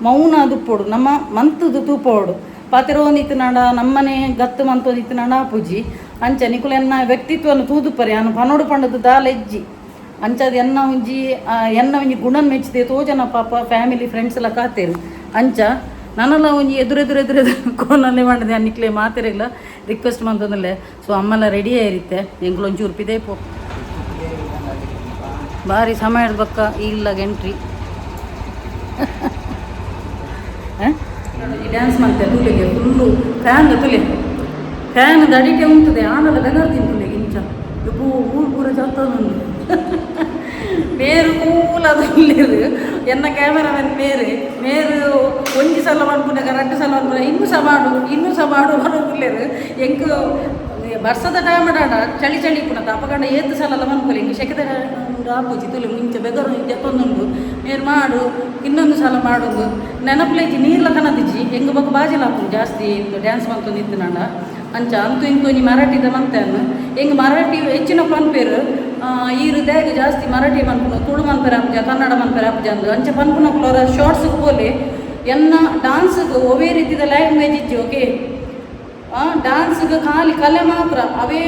ಮೌನ ದುಪ್ಪೊಡು, ನಮ್ಮ ಮಂತುದು ತೂಪೋಡು. ಪಾತೆರೋಂದಿತ್ತು ನಾಡ ನಮ್ಮನೆ ಗತ್ತು ಮಂತೊಂದಿತ್ತು ನಾಡ ಪೂಜಿ. ಅಂಚ ನಿಕುಲು ಎನ್ನ ವ್ಯಕ್ತಿತ್ವವನ್ನು ತೂದುಪ್ಪರೆ. ಯಾನು ಪನೋಡು ಪಂಡದು ದಾಲ ಇಜ್ಜಿ. ಅಂಚದ ಎನ್ನ ಒಂಜಿ ಗುಣನ್ ಮೆಚ್ಚಿದೆ ತೋ ಜನ ಪಾಪ ಫ್ಯಾಮಿಲಿ ಫ್ರೆಂಡ್ಸ್ ಎಲ್ಲ ಕಾತೇರು. ಅಂಚ ನನಲ ಒಂಜಿ ಎದುರು ಎದುರು ಎದುರು ಎದುರು ಕೋನಲ್ಲೇ ಮಾಡಿದೆ. ನಿಕ್ಲೆ ಮಾತೆರೆಗ್ಲ ರಿಕ್ವೆಸ್ಟ್ ಮಂತಂದಲ್ಲೇ. ಸೊ ಅಮ್ಮೆಲ್ಲ ರೆಡಿ ಆಯಿರುತ್ತೆ. ಎಂಕ್ಲು ಒಂಚೂರು ಪಿದೆ ಪೋ ಬಾರಿ ಸಮಯದ ಬಕ್ಕ ಇಲ್ಲ ಎಂಟ್ರಿ. ಡ್ಯಾನ್ಸ್ ಮಾಡ್ತೆ ತುಲೆಗೆ. ಫುಲ್ಲು ಫ್ಯಾನ್ ತುಲೆ, ಫ್ಯಾನ್ ಅಡಿಕೆ ಉಂಟದೆ. ಆನಲ್ಲ ಬೆಗರ್ತೀನಿ ತುಲೆಗೆ. ಇಂಚ ಯಬ್ಬೋ, ಊರು ಪೂರ ಜತ್ತೊಂದು. ಮೇರು ಕೂಲ ಉಲ್ಲೇರು ಎನ್ನ ಕ್ಯಾಮರಾಮನ್ ಮೇರೆ. ಮೇರು ಒಂಜಿ ಸಲ ಮನ್ಪುನಗ, ರಡ್ಡು ಸಲ ಮನ್ಪುನ, ಇನ್ನೂ ಸಹ ಮಾಡು, ಇನ್ನೂ ಸಹ ಮಾಡು ಮನ್ಪುಲ್ಲೇರು. ಎಂಕ್ ಬರ್ಸದ ಟೈಮ್ ಡಾಂಡ ಚಳಿ ಚಳಿ ಇಪ್ಪುನತ ಅಪಗಂಡ ಏತ್ ಸಲ ಮನ್ಪುಲೆ. ಎಂಕ್ ಶೆಕೆದ ಆಪುಜಿ. ತುಲೆ ಮುಂಚೆ ಬೆಗರು ಜತ್ತೊಂದುಂಡು. ಮೇರು ಮಾಡು, ಇನ್ನೊಂದು ಸಲ ಮಾಡೋದು ನೆನಪುಲೇಜಿ. ನೀರ್ಲ ಕನದಿಜ್ಜಿ ಎಂಗ್ ಬೊಕ ಬಾಜೆಲ ಆಪುಂಡು ಜಾಸ್ತಿ ಡ್ಯಾನ್ಸ್ ಮಂತೊಂದು ಇತ್ತು ನಾಂಡ. ಅಂಚ ಅಂತೂ ಇಂತೂ ಒಂಜಿ ಮರಾಠಿದ ಮಂತೆ. ಎಂಗ್ ಮರಾಠಿ ಹೆಚ್ಚಿನ ಪನ್ಪೇರು, ಈರು ದಾಗ್ ಜಾಸ್ತಿ ಮರಾಠಿ ಮನ್ಪುನು, ತುಳು ಮನ್ಪೆರೆ ಆಪುಜ, ಕನ್ನಡ ಮನ್ಪೆರೆ ಆಪುಜ ಅಂದ್. ಅಂಚ ಪನ್ಪುನಕುಲು ಶಾರ್ಟ್ಸ್ ಪೋಲೆ. ಎನ್ನ ಡಾನ್ಸ್ಗ್ ಒವೇ ರೀತಿದ ಲ್ಯಾಂಗ್ವೇಜ್ ಇಜ್ಜಿ. ಓಕೆ, ಡಾನ್ಸ್ಗೆ ಖಾಲಿ ಕಲೆ ಮಾತ್ರ. ಅವೇ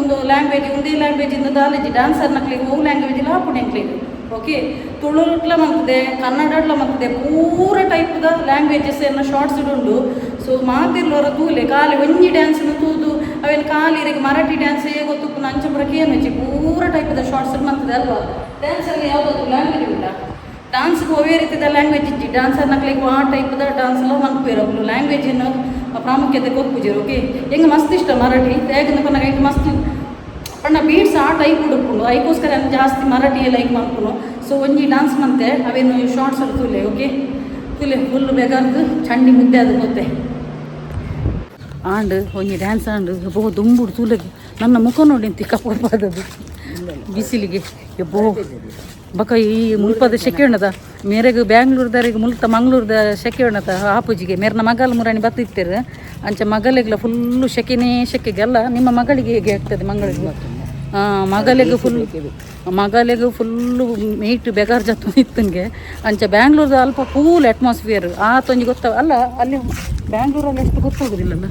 ಒಂದು ಲ್ಯಾಂಗ್ವೇಜ್, ಒಂದೇ ಲ್ಯಾಂಗ್ವೇಜ್ ಇಂದ ದಾಲಿಜ್ಜಿ. ಡಾನ್ಸರ್ ನಕ್ಲಿಗೆ ಓ ಲ್ಯಾಂಗ್ವೇಜ್ ಇಲ್ಲ ಆಪುಂಡು ಎಂಕ್ಲೆಗ್. ಓಕೆ, ತುಳುಟ್ಲ ಮಂತದೆ, ಕನ್ನಡಟ್ಲ ಮಂತದೆ, ಪೂರ ಟೈಪ್ದ ಲ್ಯಾಂಗ್ವೇಜಸ್ ಎನ್ನ ಶಾರ್ಟ್ಸ್ ಉಂಡು. ಸೊ ಮಾತಿರ್ಲೋರ ತೂಲೆ. ಖಾಲಿ ಒಂಜಿ ಡ್ಯಾನ್ಸ್ನ ತೂದು ಅವೇನು ಖಾಲಿ ಇರಿಗೆ ಮರಾಠಿ ಡ್ಯಾನ್ಸ್ ಗೊತ್ತುಪ್ಪುನ ಅಂಚ ಪೂರ ಕೇನುಚಿ. ಪೂರ ಟೈಪ್ದ ಶಾರ್ಟ್ಸ್ ಮಂತದೆ ಅಲ್ವಾ? ಡ್ಯಾನ್ಸಲ್ಲಿ ಯಾವುದಾದ್ರು ಲ್ಯಾಂಗ್ವೇಜ್ ಉಂಟಾ? ಡಾನ್ಸ್ಗೆ ಒವೇ ರೀತಿದ ಲ್ಯಾಂಗ್ವೇಜ್ ಇಜ್ಜಿ. ಡಾನ್ಸರ್ ನಕ್ಲೆಗ್ ಆ ಟೈಪ್ದ ಡಾನ್ಸ್ ಎಲ್ಲ ಮನ್ಪುವೆರ್ ಅಕುಲು. ಲ್ಯಾಂಗ್ವೇಜ್ ಪ್ರಾಮುಖ್ಯತೆ ಕೊರ್ಪುಜೆರ್. ಓಕೆ, ಎಂಕ್ ಮಸ್ತ್ ಇಷ್ಟ ಮರಾಠಿ. ಹೇಗಂತ ಪನ್ನಗ ಎಂಕ್ ಮಸ್ತ್ ಪಂಡ ಬೀಟ್ಸ್ ಆ ಟೈಪ್ ಉಡುಪುಂಡು. ಐಕೋಸ್ಕರ ಯಾನ್ ಜಾಸ್ತಿ ಮರಾಠಿ ಲೈಕ್ ಮನ್ಪುನು. ಸೊ ಒಂಜಿ ಡಾನ್ಸ್ ಮಂತೆ, ಅವೇನು ಶಾರ್ಟ್ಸ್ ತೂಲೆ. ಓಕೆ, ತೂಲೆ, ಫುಲ್ ಬೆಗರ್ದು ಚಂಡಿ ಮುದ್ದೆ ಅದು ಗೊತ್ತೆ ಆಂಡ್ ಒಂಜಿ ಡ್ಯಾನ್ಸ್ ಆಂಡ್ ಬಹು ದುಂಬುಡು ತೂಲೆಗೆ. ನನ್ನ ಮುಖ ನೋಡಿ ಕಪ್ಪು ಬಿಸಿಲಿಗೆ. ಎಬ್ಬೋ, ಬಕ ಈ ಮುಲ್ಪದ ಸೆಕೆ ಉಂಡದ ಮೇರೆಗ್. ಬ್ಯಾಂಗ್ಳೂರ್ದರಿಗೆ ಮುಲ್ತ ಮಂಗ್ಳೂರ್ದ ಸೆಕೆ ಉಂಡತ ಆಪುಜಿಗೆ. ಮೇರ್ನ ಮಗಲ್ ಮುರಾಣಿ ಬತ್ತಿತ್ತೇರು. ಅಂಚ ಮಗಲಿಗ್ಲ ಫುಲ್ಲು ಸೆಕೆನೇ ಸೆಕೆಗೆ ಅಲ್ಲ? ನಿಮ್ಮ ಮಗಳಿಗೆ ಹೇಗೆ ಆಗ್ತದೆ ಮಂಗಳಿಗೆ? ಮಗಳಿಗೆ ಫುಲ್ಲು ಮೀಟ್ ಬೆಗಾರ್ ಜತ್ತು ಇತ್ತನ್ಗೆ. ಅಂಚ ಬ್ಯಾಂಗ್ಳೂರ್ದ ಅಲ್ಪ ಕೂಲ್ ಅಟ್ಮಾಸ್ಫಿಯರ್ ಆತೊಂಜಿ ಗೊತ್ತ ಅಲ್ಲ. ಅಲ್ಲಿ ಬ್ಯಾಂಗ್ಳೂರಲ್ಲಿ ಎಷ್ಟು ಗೊತ್ತಾಗುದಿಲ್ಲಲ್ಲ,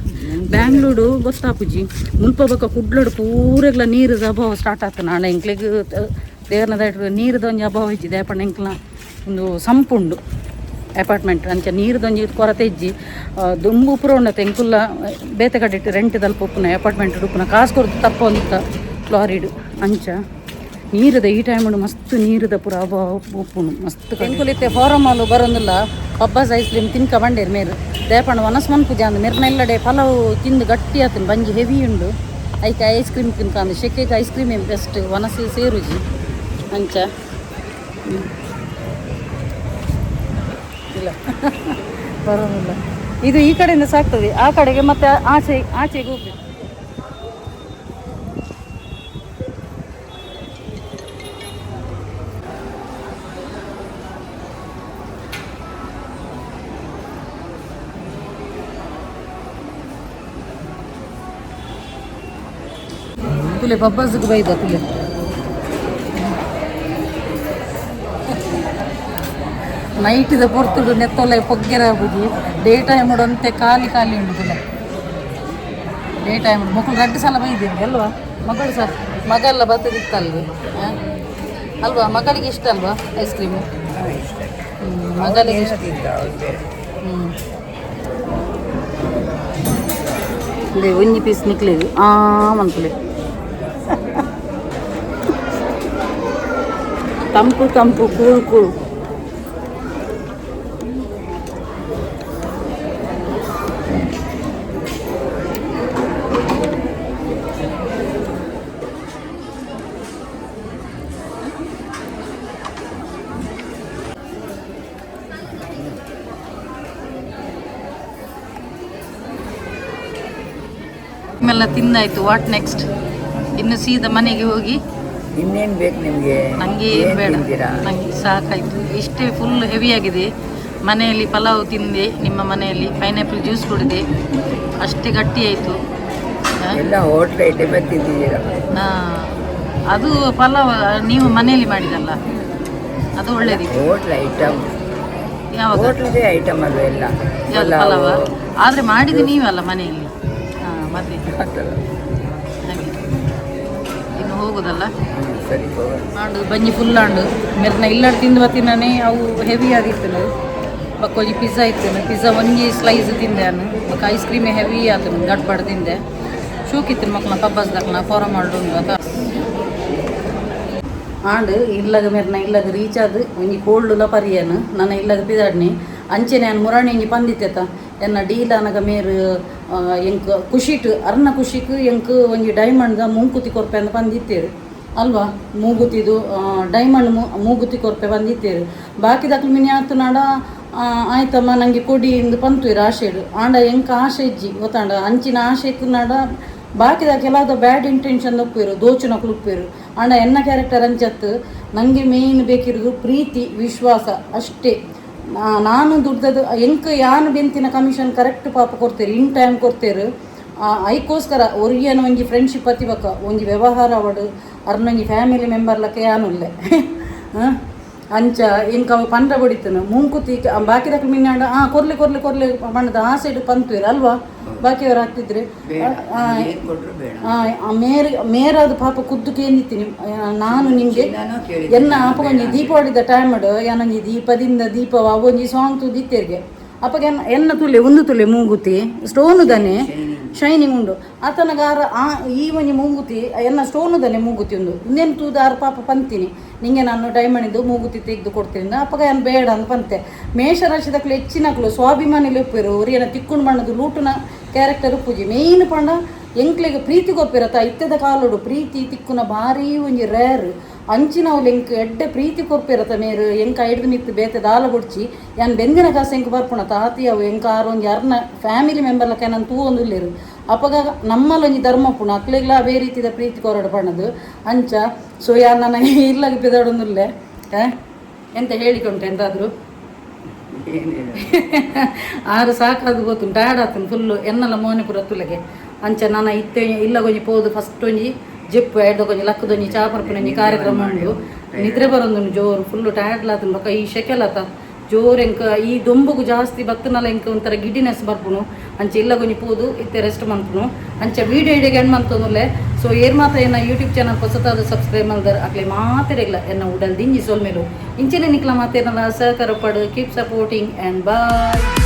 ಬ್ಯಾಂಗ್ಳೂರು ಗೊತ್ತಾಪುಜಿ. ಮುಲ್ಪ ಬೊಕ ಕುಡ್ಲಡು ಪೂರೆಗ್ಲ ನೀರುದ ಅಭಾವ ಸ್ಟಾರ್ಟ್ ಆತ. ನಾಳೆ ಎಂಕ್ಲೆಗ್ ದೇವರನ ನೀರುದ ಒಂಜಿ ಅಭಾವ ಇಜ್ಜಿ. ದೇಪಣ್ಣ ಎಂಕ್ಲ ಒಂದು ಸಂಪುಂಡು. Apartment ಅಂಚ ನೀರ್ದೊಂಜಿ ಕೊರತೆ ಇಜ್ಜಿ. ದುಂಬು ಪೂರ ಉಂಡತೆ ಎಂಕುಲ್ಲ ಬೇತೆ ಕಡೆ ರೆಂಟ್ ದಲ್ಪ ಉಪ್ಪುನ ಅಪಾರ್ಟ್ಮೆಂಟ್ ಉಪ್ಪುನ ಕಾಸು ಕೊರ್ದು ತಪ್ಪೊಂದಿತ್ತ ಫ್ಲಾರಿಡ್. ಅಂಚ ನೀರದ ಈ ಟೈಮ್ ಮಸ್ತ್ ನೀರದ ಪೂರ ಅಭಾವ ಉಪ್ಪುನು ಮಸ್ತ್. ಎಂಕುಲಿತ್ತೆ ಫಾರಮ್ ಹಾಲು ಬರೋದಿಲ್ಲ. ಪಬ್ಬಾಸ್ ಐಸ್ ಕ್ರೀಮ್ ತಿನ್ಕ ಬಂಡೇರು ಮೇರು ದೇಪಣ್ಣ ವನಸ್ ಮನ್ಪುಜ ಅಂದ್ ಮೆರ್ನ ಇಲ್ಲಡೆ ಪಲವು ತಿಂದು ಗಟ್ಟಿ ಆತನ ಬಂಜಿ ಹೆವಿ ಉಂಡು. ಐಕೆ ಐಸ್ ಕ್ರೀಮ್ ತಿನ್ಕ ಶೆಕೆಗೆ ice cream best ವನಸ್ ಸೇರುಜಿ ಅಂಚ. ಇಲ್ಲ, ಬರೋದಿಲ್ಲ. ಇದು ಈ ಕಡೆಯಿಂದ ಸಾಕ್ತದೆ ಆ ಕಡೆಗೆ, ಮತ್ತೆ ಆಚೆ ಆಚೆಗೆ ಹೋಗ್ಬೇಕು. ತುಲೆ ಪಬ್ಬಾಸ್ಗೆ ಬೈದ ತುಲೆ. ನೈಟಿದ ಪೊರ್ತುಡು ನೆತ್ತೊಲೆ ಪೊಗ್ಗೆರ ಬುಜಿ. ಡೇ ಟೈಮ್ ಅಂತೆ ಖಾಲಿ ಖಾಲಿ ಉಂಟು ತುಲೆ. ಡೇ ಟೈಮ್ ಮಕ್ಕಳು ರಡ್ಡು ಸಲ ಬೈದಿರಿ ಅಲ್ವಾ? ಮಗಳು ಸಹ ಮಗಲ್ಲ ಬರ್ತದಿತ್ತಲ್ಲಿ ಅಲ್ವಾ? ಮಗಳಿಗೆ ಇಷ್ಟ ಅಲ್ವಾ ಐಸ್ ಕ್ರೀಮು? ಇಷ್ಟ. ಮಗಳಿಗೆ ಇಷ್ಟ. ತಿಂತ ಅವ್ರು ಬೇರೆ. ಒಂಜಿ ಪೀಸ್ ನಿಕ್ಲೇವು ಆ ಮನ್ಪುಲೆ. ತಂಪು ತಂಪು ಕೂಳು ಕೂಳು. ಎಲ್ಲ ತಿಂದಾಯ್ತು. What next? ಇನ್ನು ಸೀದಾ ಮನೆಗೆ ಹೋಗಿ. ಇನ್ನೇನ್ ಬೇಕು ನಿಮ್ಗೆ? ನನಗೆ ಏನು ಏನ್ ಬೇಡ. ತಿಂತೀರಾ? ನನಗೆ ಸಾಕಾಯ್ತು, ಇಷ್ಟೇ. ಫುಲ್ ಹೆವಿ ಆಗಿದೆ. ಮನೆಯಲ್ಲಿ ಪಲಾವ್ ತಿಂದೆ, ನಿಮ್ಮ ಮನೆಯಲ್ಲಿ ಪೈನಾಪಲ್ ಜ್ಯೂಸ್ ಕುಡಿದೆ, ಅಷ್ಟೇ ಗಟ್ಟಿ ಆಯಿತು. ಎಲ್ಲ ಹೋಟ್ಲ್ ಐಟಮೇ ತಿಂತಿದ್ದೀರಾ. ಅದು ಪಲಾವ್ ನೀವು ಮನೆಯಲ್ಲಿ ಮಾಡಿದಲ್ಲ, ಅದು ಒಳ್ಳೇದಿತ್ತು. Hotel item. ಯಾವಾಗ? ಹೋಟ್ಲದೇ ಐಟಮ್ ಅಲ್ವ ಎಲ್ಲ. ಯಾವುದು, ಪಲಾವ? ಆದರೆ ಮಾಡಿದ್ದು ನೀವಲ್ಲ ಮನೆಯಲ್ಲಿ. ಹಾಂ, ಮತ್ತೆ ಅದಲ್ಲ. ಹಾಗೆ ಇನ್ನು ಹೋಗುದಲ್ಲ. ಸರಿ, ಹೋಗೋಣ. ಆಂಡು ಬಂಜಿ ಫುಲ್ ಆಂಡು. ಮೆರ್ನ ಇಲ್ಲಡ್ ತಿಂದು ಬತ್ತಿನಾನೆ ಅವು ಹೆವಿ ಆದಿತ್ತು. ಬೊಕ್ಕ ಒಂಜಿ ಪಿಜ್ಜಾ ಇತ್ತು, ಪಿಜ್ಜಾ ಒಂಜಿ ಸ್ಲೈಸ್ ತಿಂದೆ ನಾನು. ಬೊಕ್ಕ ice cream heavy ಆತು, ಗಡ್ಬಡ್ ತಿಂದೆ. ಶೋಕಿತ್ತು ಮಕ್ಕಳ ಪಬ್ಬಸ್ ದಕ್ಲ ಫಾರಮ್ ಉಂಡು ಅತ ಆಂಡ್. ಇಲ್ಲಗ ಮೆರ್ನ ಇಲ್ಲಗ ರೀಚ್ ಆದ್ ಒಂಜಿ ಕೋಲ್ಡುಲ ಪರಿಯನು ನನ್ನ ಇಲ್ಲಗ ಪಿದಾಡ್ನಿ. ಅಂಚೆನೆ ಯಾನ್ ಮುರಾಣಿ ಒಂಜಿ ಪಂದಿತ್ತೆತ ಎನ್ನ ಡೀಲ್ ಅನಗ ಮೇರು ಎಂಕ್ ಖುಷಿಟ್ ಅರ್ನ ಖುಷಿಕ್ ಎಂಕ್ ಒಂಜಿ ಡೈಮಂಡ್ದ ಮೂಂಕುತಿ ಕೊರ್ಪೆ ಅಂದ್ ಪಂದಿತ್ತೇರು ಅಲ್ವಾ? ಮೂಗುತಿದು ಡೈಮಂಡ್ ಮೂಗುತಿ ಕೊರ್ಪೆ ಬಂದಿತ್ತೇರು. ಬಾಕಿದಕ್ಲು ಮಿನಿ ಆತು ನಾಡ ಆಯ್ತಮ್ಮ ನಂಗೆ ಕೊಡಿ ಇಂದು ಪಂತುಯಿರು ಆಶೆಡು. ಆಂಡ ಎಂಕ್ ಆಶೆ ಇಜ್ಜಿ ಗೊತ್ತಾಂಡ. ಅಂಚಿನ ಆಶೆ ಇತ್ತು ನಾಡ ಬಾಕಿದ ಕೆಲವು ಬ್ಯಾಡ್ ಇಂಟೆನ್ಷನ್ ಒಪ್ಪೇರು, ದೋಚುನಕ್ಲು ಉಪ್ಪೇರು. ಆಂಡ ಎನ್ನ ಕ್ಯಾರೆಕ್ಟರ್ ಅಂಚತ್ತು. ನಂಗೆ ಮೇಯ್ನ್ ಬೇಕಿರೋದು ಪ್ರೀತಿ ವಿಶ್ವಾಸ ಅಷ್ಟೇ. ನಾನು ದುಡ್ದದು ಎಂಕ್ ಯಾನು ಬೆಂತಿನ ಕಮಿಷನ್ ಕರೆಕ್ಟ್ ಪಾಪ ಕೊಡ್ತೇರು, ಇನ್ ಟೈಮ್ ಕೊಡ್ತೇರು. ಐಕೋಸ್ಕರ ಒರಿಯನ ಒಂಜಿ ಫ್ರೆಂಡ್ಶಿಪ್ ಅತಿಬಕ ಒಂಜಿ ವ್ಯವಹಾರ ಅವಡು ಅರ್ನೊಂಜಿ ಫ್ಯಾಮಿಲಿ ಮೆಂಬರ್ ಲಕ್ಕ ಯಾನುಲ್ಲೆ. ಅಂಚ ಇಂಕ ಅವು ಪಂಡ್ರ ಬಡಿತನು ಮೂಂಕುತಿ. ಬಾಕಿದಕ್ಲು ಮಿನ್ನಾಂಡ ಆ ಕೊರ್ಲಿ ಕೊರ್ಲಿ ಕೊರ್ಲಿ ಬಣ್ಣದ ಆಸೆಡ್ ಪಂತುವಿರು ಅಲ್ವಾ? ಬಾಕಿಯವರು ಆಗ್ತಿದ್ರೆ ಬೇಡ, ಏನ್ ಕೊಟ್ರು ಬೇಡ. ಮೇರ್ ಮೇರಾದ ಪಾಪ ಖುದ್ದು ಕೇಂದಿತ್ತೀನಿ ನಾನು ನಿಂಗೆ. ಚಿನ್ನನೂ ಕೇಳಿದ್ದೀನಿ ಎನ್ನ ನಾನು. ಅಪ್ಪ ಒಂಜಿ ಬೇಡ. ದೀಪಾವಳಿದ ಟೈಮ್ ಯಾನೊಂಜಿ ದೀಪದಿಂದ ದೀಪವ ಒಂಜಿ ಸಾಂಗ್ ತೂದಿತ್ತೇರ್ಗೆ. ಅಪ್ಪಗೆ ಎನ್ನ ಎನ್ನ ತುಲೆ ಒಂದು ತುಲೆ ಮೂಗುತಿ ಸ್ಟೋನು ದನೆ ಶೈನಿಂಗ್ ಉಂಡು ಆತನಗಾರ ಆ ಈ ಒಂಜಿ ಮೂಗುತಿ ಎನ್ನ ಸ್ಟೋನು ದನೆ ಮೂಗುತಿ ಉಂಡು. ಇನ್ನೇನು ತೂದು ಆರು ಪಾಪ ಪಂತೀನಿ ನಿಂಗೆ ನಾನು ಡೈಮಂಡ್ ಮೂಗುತಿ ತೆಗೆದು ಕೊಡ್ತೀನಿ. ಅಪ್ಪಗ ಏನು ಬೇಡ ಅಂತ ಪಂತೆ. ಮೇಷರಾಶಿದಕ್ಲು ಹೆಚ್ಚಿನಕ್ಲು ಸ್ವಾಭಿಮಾನಿ ಉಪ್ಪೇರು. ಒರಿಯನ ತಿಕ್ಕೊಂಡು ಬಣ್ಣದು ಲೂಟುನ ಕ್ಯಾರೆಕ್ಟರ್ ಪೂಜೆ ಮೇಯ್ನ್ ಪಂಡ ಎಂಕ್ಲೆಗ್ ಪ್ರೀತಿ ಕೊರ್ಪಿರತ್ತ. ಇತ್ತದ ಕಾಲೋಡು ಪ್ರೀತಿ ತಿಕ್ಕುನ ಭಾರಿ ಒಂಜಿ ರೇರ್. ಅಂಚಿನವ್ಲು ಎಂಕ್ ಎಡ್ಡೆ ಪ್ರೀತಿ ಕೊರ್ಪಿರತ್ತ ಮೇರು. ಎಂಕ್ ಐಡ್ದು ಮಿತ್ತು ಬೇತೆ ದಾಲ ಬುಡ್ಚಿ ಯಾನ್ ಬೆಂದಿನ ಕಾಸು ಎಂಕ್ ಬರ್ಪುಣ ತಾತಿ ಅವು ಎಂಕ್ ಆರು ಒಂಜಿ ಅರ್ನ ಫ್ಯಾಮಿಲಿ ಮೆಂಬರ್ ಲಕ್ಕ ನನ್ ತೂವೊಂದುಲ್ಲೆರ್. ಅಪಗ ನಮ್ಮಲ್ಲೊಂಜಿ ಧರ್ಮ ಪುಣ ಅಕ್ಲೆಗ್ಲ ಅವೇ ರೀತಿದ ಪ್ರೀತಿ ಕೊರಡು ಪಣದು ಅಂಚ. ಸೊ ಯಾನ್ ನನ್ನ ಇಲ್ಲಗ್ ಪಿದಾಡೊಂದುಲ್ಲೆ. ಎಂತ ಹೇಳಿಕೊಂಟೆ ಎಂತಾದ್ರು? ಏನಿಲ್ಲ. ಆರು ಸಾಕಾದ ಗೊತ್ತುಂಟು, ಟಯರ್ಡ್ ಆತುಂಡು ಫುಲ್ಲು. ಎನ್ನಲ ಮೋನೆ ಪೂರ ತುಲಗೆ. ಅಂಚ ನಾನ ಇತ್ತೆ ಇಲ್ಲ ಒಂಜಿ ಪೋದು ಫಸ್ಟ್ ಒಂಜಿ ಜೆಪ್ಪು ಎಡ್ದ ಒಂಜಿ ಲಕ್ಕದೊಂಜಿ ಚಾ ಪರ್ಪುನೊಂಜಿ ಕಾರ್ಯಕ್ರಮ ಉಂಡು. ನಿದ್ರೆ ಬರೊಂದುಂಡು ಜೋರು, ಫುಲ್ಲು ಟಯರ್ಡ್ ಆತುಂಡು. ಬೊಕ್ಕ ಈ ಶೆಕೆಲತ ಜೋರು ಎಂಕ್ ಈ ದೊಂಬುಗು ಜಾಸ್ತಿ ಬತ್ತನಲ ಎಂಕ್ ಒಂಥರ ಗಿಡಿನೆಸ್ ಬರ್ಪುನು. ಅಂಚ ಇಲ್ಲ ಒಂಜಿ ಪೋದು ಇತ್ತೆ ರೆಸ್ಟ್ ಮನ್ಪುನು. ಅಂಚ ವೀಡಿಯೋ ಇಡೆಗೆ ಎಂಡ್ ಮಂತೊಂದುಲ್ಲೆ. ಸೊ ಏರ್ ಮಾತ್ರ ಎನ್ನ ಯೂಟ್ಯೂಬ್ ಚಾನಲ್ ಹೊಸತಾದ ಸಬ್ಸ್ಕ್ರೈಬ್ ಮಲ್ದರ್, ಅಕ್ಲೆ ಮಾತೆರೆಗ್ಲ ಎನ್ನ ಉಡಲ್ ದಿಂಜಿ ಸೊಲ್ಮೆಲು. ಇಂಚೆನೆ ನಿಕ್ಲ ಮಾತೆರ್ನಲ ಸಹಕಾರ ಪಡು. Keep supporting and bye.